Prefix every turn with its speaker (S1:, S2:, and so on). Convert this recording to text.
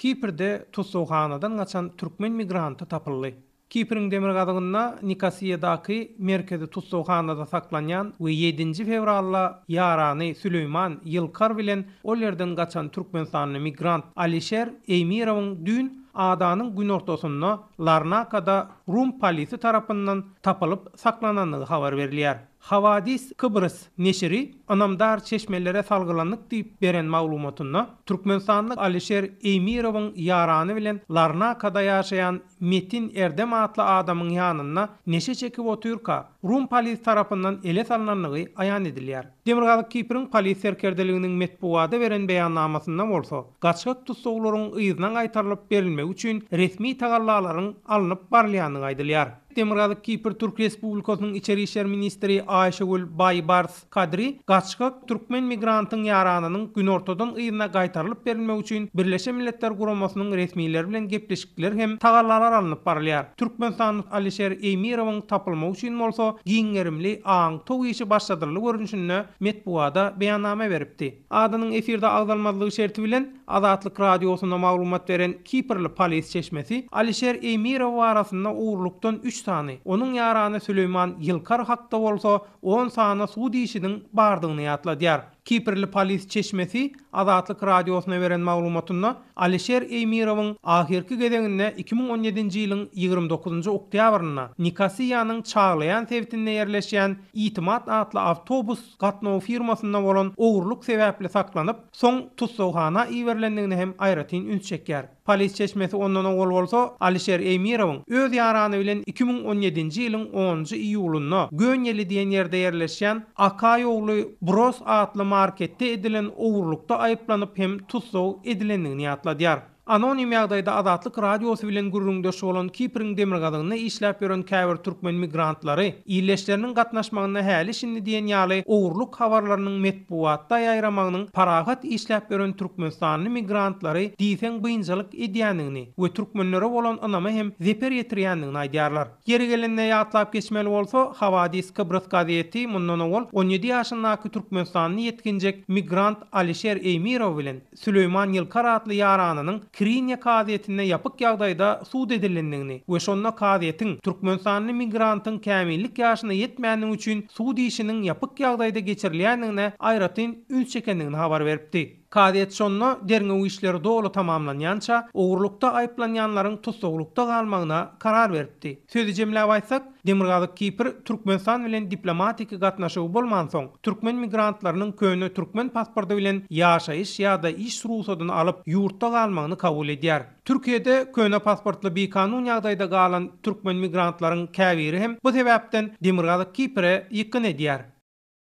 S1: Kiprde tussaghanadan gaçan türkmen migranty tapyldy. Kipriň demirgazygynda Nikosiýadaky merkezi tussaghanada saklanýan we ýedinji fewralda ýarany Süleýman Ýylkar bilen ol ýerden gaçan türkmenistanly migrant Alişer Eýmirowyň düýn adanyň günortasynda Larnakada rum polisi tarapyndan tapylyp saklanandygy habar berilýär. Hawadis Kybrys neşiri ynamdar çeşmelere salgylandyk diýip beren maglumatynda, türkmenistanly Alişer Eýmirowyň ýarany bilen Larnakada ýaşaýan Metin Erdem atly adamyň ýanynda neşe çekip otyrka, rum polisi tarapyndan ele salnandygy aýan edilýär. Demirgazyk Kipriň polis serkerdeliginiň metbugata beren beýannamasynda bolsa, gaçgak tussaglaryň yzyna gaýtarylyp berilmegi üçin resmi tagallalaryň alnyp barylýandygy aýdylýar. Demirgazyk Kipr Türk Respublikasynyň Içeri işler ministri Aýşegül Baýbars Kadri gaçgak türkmen migrantyň ýaranynyň günortadan yzyna gaýtarylyp berilmegi üçin Birleşen Milletler Guramasynyň resmileri bilen gepleşikler hem tagallalar alnyp barylýar. Türkmenistanly Alişer Eýmirowyň tapylmagy üçin bolsa giň gerimli aňtaw işi başladyldy görnüşinde metbugada beýannama beripdi. Adynyň efirde agzalmazlygy şerti bilen Azatlyk Radiosyna maglumat beren kiprli polis çeşmesi Alişer Eýmirow barasynda ogurlykdan üç sany, onuň ýarany Süleýman Ýylkar hakda bolsa on sany sud işiniň bardygyny ýatladýar. Kiprli polis çeşmesi Azatlyk Radiosyna beren maglumatynda Alişer Eýmirowyň ahyrky gezeginde 2017-nji ýylyň 29-njy oktýabrynda Nikosiýanyň Çaglaýan sebitinde ýerleşýän Itimat atly awtobus gatnaw firmasynda bolan ogurlyk sebäpli saklanyp, soň tussaghana iberilendigine hem aýratyn üns çekýär. Polis çeşmesi ondan owal bolsa, Alişer Eýmirowyň öz ýarany bilen 2017-nji ýylyň onunjy iýulynda Gönýeli diýen ýerde ýerleşýän Akaýogly Bros atly marketde edilen ogurlykda aýyplanyp hem tussag edilendigini ýatladýar. Anonim ýagdaýda Azatlyk Radiosy bilen gürrüňdeş bolan Kipriň demirgazygynda işläp ýören käbir türkmen migrantlary ildeşleriniň gatnaşmagynda häli-şindi diýen ýaly ogurlyk habarlarynyň metbugatda ýaýramagynyň parahat işläp ýören türkmenistanly migrantlary diýseň biynjalyk edýändigini we türkmenlere bolan ynama hem zeper ýetirýändigini aýdýarlar. Ýeri gelende ýatlap geçmeli bolsa, Hawadis Kybrys gazeti mundan owal 17 ýaşyndaky türkmenistanly ýetginjek migrant Alişer Eýmirow bilen Süleýman Ýylkar atly ýaranynyň Kirinýa kazyýetinde ýapyk ýagdaýda sud edilendigini we şonda kazyýetiň türkmenistanly migrantyň kämillik ýaşyna ýetmänligi üçin sud işiniň ýapyk ýagdaýda geçirilýändigine aýratyn üns çekendigini habar beripdi. Kazyýet şonda derňew işleri doly tamamlanýança, ogurlykda aýyplanýanlaryň tussaglykda galmagyna karar beripdi. Sözi jemläp aýtsak, Demirgazyk Kipr Türkmenistan bilen diplomatiki gatnaşygy bolmansoň, türkmen migrantlarynyň köne türkmen pasporty bilen ýaşaýyş ýa-da iş rugsadyny alyp, ýurtda galmagyny kabul edýär. Türkiýede köne pasportly bikanun ýagdaýda galan türkmen migrantlaryň käbiri hem bu sebäpden Demirgazyk Kipre ýykgyn edýär.